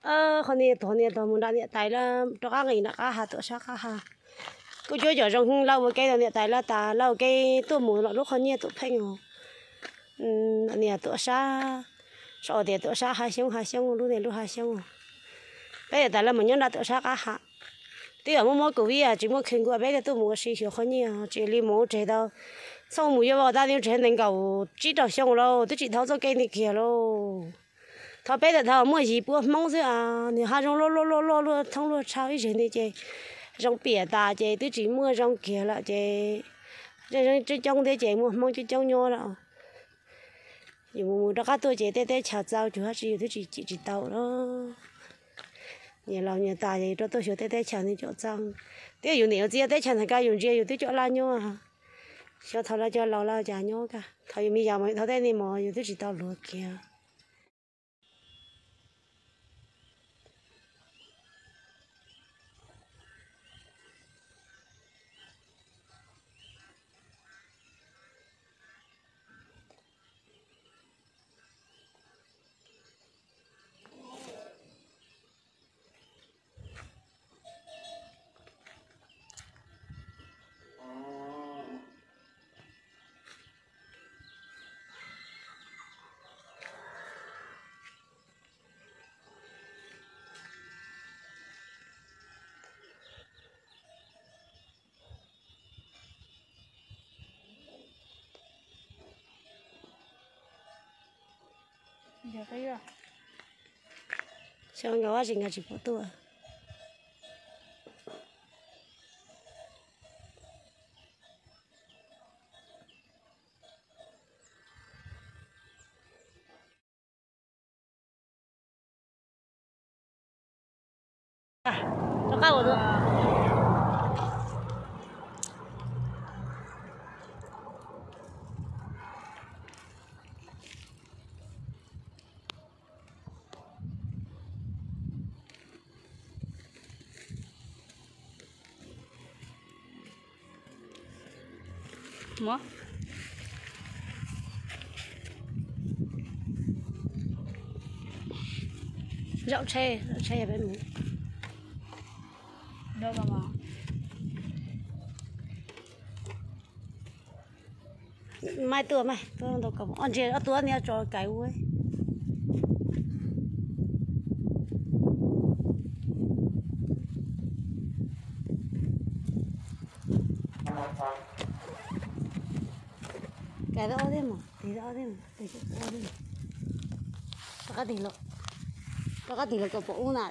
Qhov niag tuag niag tuag mus nram niam tais lawm, rov qab nqis nram qab ha tuam sab qab ha. Kuj cuab cov zoo heev, lawv ua ke rau niam tais lawv tas, lawv ua ke tuaj mus los lub qhov nyiaj tuam pheej os. Niag tuam sab, sau tias tuam sab hav xyoob hav xyoob, lub niag lub hav xyoob. Peb niam tais lawv mus nyob nram tuam sab qab ha. Twb yog muaj muab covid tsis muaj khw nkuaj, peb thiaj tuaj mus ua si xyuas qhov nyiaj, tsis li mus ua tseg tau. Txhob mus yuav vaj tas, ua tseg nees nkaum tsib rau xyoo lauj, twb tsis dhau txoj kev ni kiag lauj. Thaum peb tawm dhau muaj yim pua Hmoob xwb, niag hav zoov loj loj loj loj luaj thoob luaj tshau ib zeg ntawd ces zoo piam tas ces twb tsis muaj zoo kiag lawm ces coob coob thiab ces muaj Hmoob coob coob nyob lawm. Yus mus mus rov qab tuaj ces tej teb chaws txaus cuag dab tsi yus twb tsis cim tsis tau lawm. Nyias laus nyias tas ces rov tuaj xyuas tej teb chaws nws caum txaus. Twb yus niam yus txiv teb chaws ntawd ka yus ntsia yus twb caum laj nyob. Xyov thaum lawv cov laus lawv cas nyob ka, thaum yus me yos mas yus thaum tej niag mos yus twb tsis tau luag kiag. Xyov nkawd ua tsis nkawd tsis pom tuaj. Muab zaum tsheb, zaum tsheb peb mus. Maj tuaj, maj tuaj ntau kaus, ntsia ob tug niag tso kais ua. Kais tau ob teg mas, tig tau ob teg mas, tig tau ob teg mas. Rov qab tig los, rov qab tig los kom pom ub na.